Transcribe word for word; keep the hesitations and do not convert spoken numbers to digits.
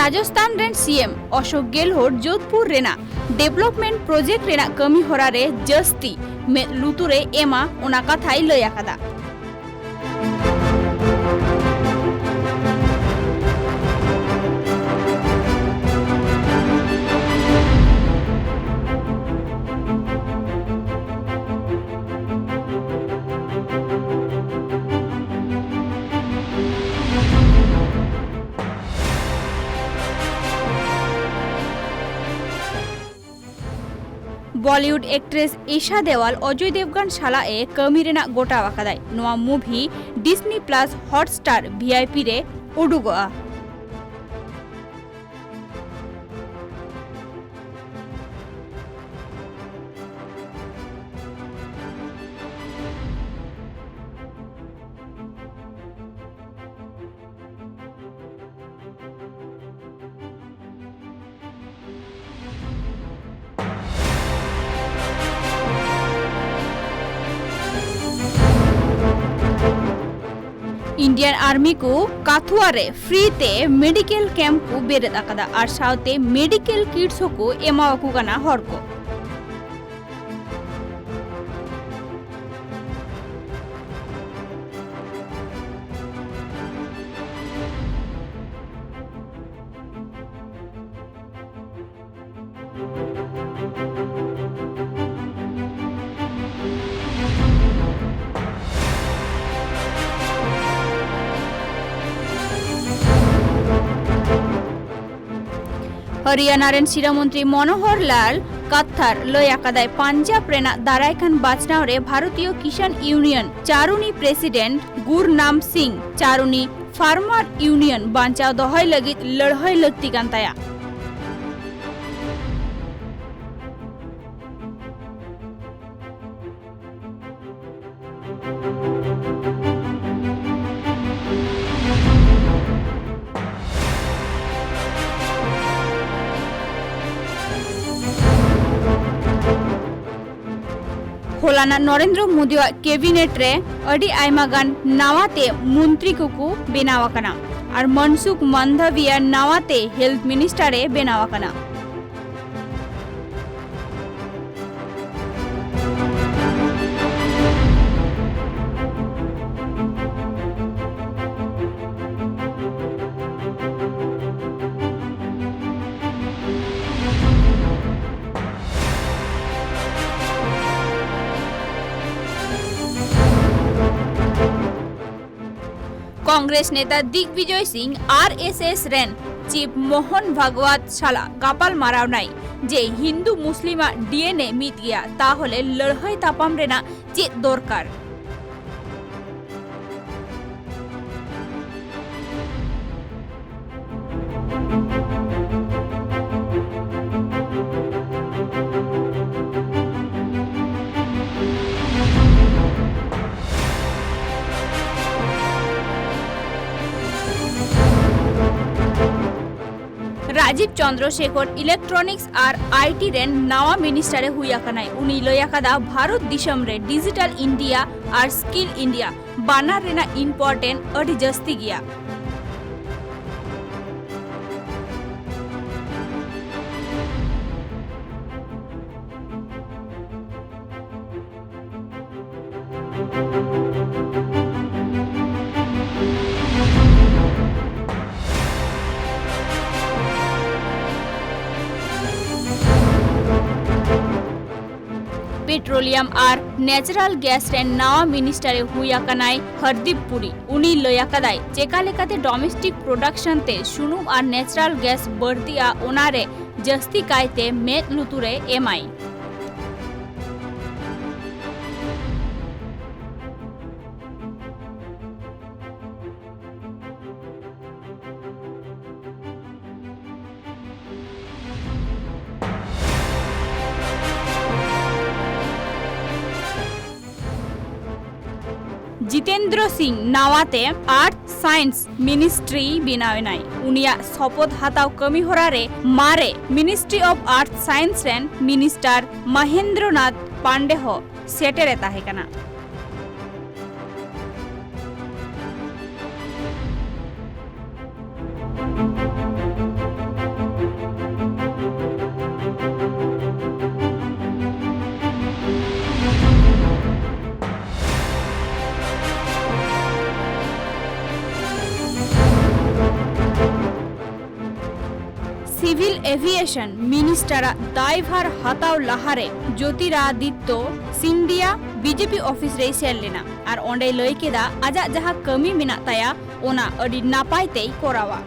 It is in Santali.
ᱨᱟᱡᱚᱥᱛᱷᱟᱱ ᱨᱮᱱ ᱥᱤ ᱮᱢ ᱚᱥᱳᱠ ᱜᱮᱦᱞᱳᱴ ᱡᱳᱫᱷᱯᱩᱨ ᱨᱮᱱᱟᱜ ᱰᱮᱵᱷᱞᱚᱯᱢᱮᱱᱴ ᱯᱨᱚᱡᱮᱠᱴ ᱨᱮᱱᱟᱜ ᱠᱟᱹᱢᱤ ᱦᱚᱨᱟ ᱨᱮ ᱡᱟᱹᱥᱛᱤ ᱢᱮᱫ ᱞᱩᱛᱩᱨᱮ ᱮᱢᱟ, ᱚᱱᱟ ᱠᱟᱛᱷᱟᱭ ᱞᱟᱹᱭ ᱟᱠᱟᱫᱟ᱾ ᱵᱚᱞᱤᱣᱩᱰ ᱮᱠᱴᱨᱮᱥ ᱤᱥᱟ ᱫᱮᱣᱟᱞ ᱚᱡᱚᱭ ᱫᱮᱵᱽᱜᱟᱱ ᱥᱟᱞᱟᱜ ᱮ ᱠᱟᱹᱢᱤ ᱨᱮᱱᱟᱜ ᱜᱚᱴᱟᱣ ᱟᱠᱟᱫᱟᱭ᱾ ᱱᱚᱣᱟ ᱢᱩᱵᱷᱤ ᱰᱤᱥᱱᱤ ᱯᱞᱟᱥ ᱦᱚᱴᱥᱴᱟᱨ ᱵᱷᱤ ᱟᱭ ᱯᱤ ᱨᱮ ᱩᱰᱩᱜᱚᱜᱼᱟ᱾ ᱤᱱᱰᱤᱭᱟᱱ ᱟᱨᱢᱤ ᱠᱚ ᱠᱟᱛᱷᱩᱣᱟ ᱨᱮ ᱯᱷᱨᱤ ᱛᱮ ᱢᱮᱰᱤᱠᱮᱞ ᱠᱮᱢᱯ ᱠᱚ ᱵᱮᱨᱮᱫ ᱟᱠᱟᱫᱟ ᱟᱨ ᱥᱟᱶᱛᱮ ᱢᱮᱰᱤᱠᱮᱞ ᱠᱤᱴᱥ ᱦᱚᱸᱠᱚ ᱮᱢᱟᱣᱟᱠᱚ ᱠᱟᱱᱟ ᱦᱚᱲ ᱠᱚ᱾ ᱦᱚᱨᱤᱭᱟᱱᱟ ᱨᱮᱱ ᱥᱤᱨᱟᱹ ᱢᱚᱱᱛᱨᱤ ᱢᱚᱱᱳᱦᱚᱨ ᱞᱟᱞ ᱠᱟᱛᱷᱟᱨ ᱞᱟᱹᱭ ᱟᱠᱟᱫᱟᱭ, ᱯᱟᱧᱡᱟᱵᱽ ᱨᱮᱱᱟᱜ ᱫᱟᱨᱟᱭ ᱠᱟᱱ ᱵᱟᱪᱷᱱᱟᱣ ᱨᱮ ᱵᱷᱟᱨᱚᱛᱤᱭᱚ ᱠᱤᱥᱟᱱ ᱤᱭᱩᱱᱤᱭᱚᱱ ᱪᱟᱨᱩᱱᱤ ᱯᱨᱮᱥᱤᱰᱮᱱᱴ ᱜᱩᱨᱱᱟᱢ ᱥᱤᱝ ᱪᱟᱨᱩᱱᱤ ᱯᱷᱟᱨᱢᱟᱨ ᱤᱭᱩᱱᱤᱭᱚᱱ ᱵᱟᱧᱪᱟᱣ ᱫᱚᱦᱚᱭ ᱞᱟᱹᱜᱤᱫ ᱞᱟᱹᱲᱦᱟᱹᱭ ᱞᱟᱹᱠᱛᱤ ᱠᱟᱱ ᱛᱟᱭᱟ᱾ ᱦᱚᱞᱟᱱᱟᱜ ᱱᱚᱨᱮᱱᱫᱨᱚ ᱢᱳᱫᱤᱭᱟᱜ ᱠᱮᱵᱤᱱᱮᱴ ᱨᱮ ᱟᱹᱰᱤ ᱟᱭᱢᱟ ᱜᱟᱱ ᱱᱟᱣᱟ ᱛᱮ ᱢᱚᱱᱛᱨᱤ ᱠᱚᱠᱚ ᱵᱮᱱᱟᱣ ᱟᱠᱟᱱᱟ᱾ ᱟᱨ ᱢᱚᱱᱥᱩᱠᱷ ᱢᱟᱱᱫᱷᱟᱵᱤᱭᱟ ᱱᱟᱣᱟ ᱛᱮ ᱦᱮᱞᱛᱷ ᱢᱤᱱᱤᱥᱴᱟᱨ ᱮ ᱵᱮᱱᱟᱣ ᱟᱠᱟᱱᱟ᱾ ᱠᱚᱝᱜᱨᱮᱥ ᱱᱮᱛᱟ ᱫᱤᱜᱽᱵᱤᱡᱚᱭ ᱥᱤᱝ ᱟᱨ ᱮᱥ ᱮᱥ ᱨᱮᱱ ᱪᱤᱯ ᱢᱳᱦᱚᱱ ᱵᱷᱟᱜᱽᱣᱟᱛ ᱥᱟᱞᱟᱜ ᱜᱟᱯᱟᱞ ᱢᱟᱨᱟᱣ ᱱᱟᱭ ᱡᱮ ᱦᱤᱱᱫᱩ ᱢᱩᱥᱞᱤᱢᱟᱜ ᱰᱤ ᱮᱱ ᱮ ᱢᱤᱫ ᱜᱮᱭᱟ, ᱛᱟᱦᱚᱞᱮ ᱞᱟᱹᱲᱦᱟᱹᱭ ᱛᱟᱯᱟᱢ ᱨᱮᱱᱟᱜ ᱪᱮᱫ ᱫᱚᱨᱠᱟᱨ? Rajiv Chandrasekhar electronics R I T ᱨᱮᱱ ᱱᱟᱣᱟ ᱢᱤᱱᱤᱥᱴᱟᱨ ᱮ ᱦᱩᱭ ᱟᱠᱟᱱᱟᱭ᱾ ᱩᱱᱤ ᱞᱟᱹᱭ ᱟᱠᱟᱫᱟ, ᱵᱷᱟᱨᱚᱛ ᱫᱤᱥᱚᱢ ᱨᱮ ᱰᱤᱡᱤᱴᱟᱞ ᱤᱱᱰᱤᱭᱟ ᱟᱨ ᱥᱠᱤᱞ ᱤᱱᱰᱤᱭᱟ ᱵᱟᱱᱟᱨ ᱨᱮᱱᱟᱜ ᱤᱢᱯᱚᱨᱴᱮᱱᱴ ᱟᱹᱰᱤ ᱡᱟᱹᱥᱛᱤ ᱜᱮᱭᱟ᱾ ᱯᱮᱴᱨᱳᱞᱤᱭᱟᱢ ᱟᱨ ᱱᱮᱪᱟᱨᱟᱞ ᱜᱮᱥ ᱨᱮᱱ ᱱᱟᱣᱟ ᱢᱤᱱᱤᱥᱴᱟᱨ ᱮ ᱦᱩᱭ ᱟᱠᱟᱱᱟᱭ ᱦᱟᱨᱫᱤᱯ ᱯᱩᱨᱤ᱾ ᱩᱱᱤ ᱞᱟᱹᱭ ᱟᱠᱟᱫᱟᱭ, ᱪᱮᱠᱟ ᱞᱮᱠᱟᱛᱮ ᱰᱚᱢᱮᱥᱴᱤᱠ ᱯᱨᱚᱰᱟᱠᱥᱚᱱ ᱛᱮ ᱥᱩᱱᱩᱢ ᱟᱨ ᱱᱮᱪᱟᱨᱟᱞ ᱜᱮᱥ ᱵᱟᱹᱲᱛᱤᱜᱼᱟ, ᱚᱱᱟ ᱨᱮ ᱡᱟᱹᱥᱛᱤ ᱠᱟᱭᱛᱮ ᱢᱮᱫ ᱞᱩᱛᱩᱨ ᱮ ᱮᱢᱟᱭ᱾ ᱡᱤᱛᱮᱱᱫᱨᱚ ᱥᱤᱝ ᱱᱟᱣᱟ ᱛᱮ ᱟᱨᱛᱷ ᱥᱟᱭᱮᱱᱥ ᱢᱤᱱᱤᱥᱴᱨᱤ ᱵᱮᱱᱟᱣ ᱮᱱᱟᱭ᱾ ᱩᱱᱤᱭᱟᱜ ᱥᱚᱯᱚᱫ ᱦᱟᱛᱟᱣ ᱠᱟᱹᱢᱤ ᱦᱚᱨᱟ ᱨᱮ ᱢᱟᱨᱮ ᱢᱤᱱᱤᱥᱴᱨᱤ ᱚᱯᱷ ᱟᱨᱛᱷ ᱥᱟᱭᱮᱱᱥ ᱨᱮᱱ ᱢᱤᱱᱤᱥᱴᱟᱨ ᱢᱚᱦᱮᱱᱫᱨᱚᱱᱟᱛᱷ ᱯᱟᱱᱰᱮ ᱦᱚᱸ ᱥᱮᱴᱮᱨ ᱮ ᱛᱟᱦᱮᱸ ᱠᱟᱱᱟ᱾ ᱮᱵᱷᱤᱭᱮᱥᱚᱱ ᱢᱤᱱᱤᱥᱴᱟᱨᱟᱜ ᱫᱟᱭᱵᱷᱟᱨ ᱦᱟᱛᱟᱣ ᱞᱟᱦᱟᱨᱮ ᱡᱳᱛᱤᱨᱟᱫᱤᱛᱛᱚ ᱥᱤᱱᱫᱤᱭᱟ ᱵᱤᱡᱮᱯᱤ ᱚᱯᱷᱤᱥ ᱨᱮᱭ ᱥᱮᱱ ᱞᱮᱱᱟ ᱟᱨ ᱚᱸᱰᱮᱭ ᱞᱟᱹᱭ ᱠᱮᱫᱟ, ᱟᱡᱟᱜ ᱡᱟᱦᱟᱸ ᱠᱟᱹᱢᱤ ᱢᱮᱱᱟᱜ ᱛᱟᱭᱟ, ᱚᱱᱟ ᱟᱹᱰᱤ ᱱᱟᱯᱟᱭ ᱛᱮᱭ ᱠᱚᱨᱟᱣᱟ᱾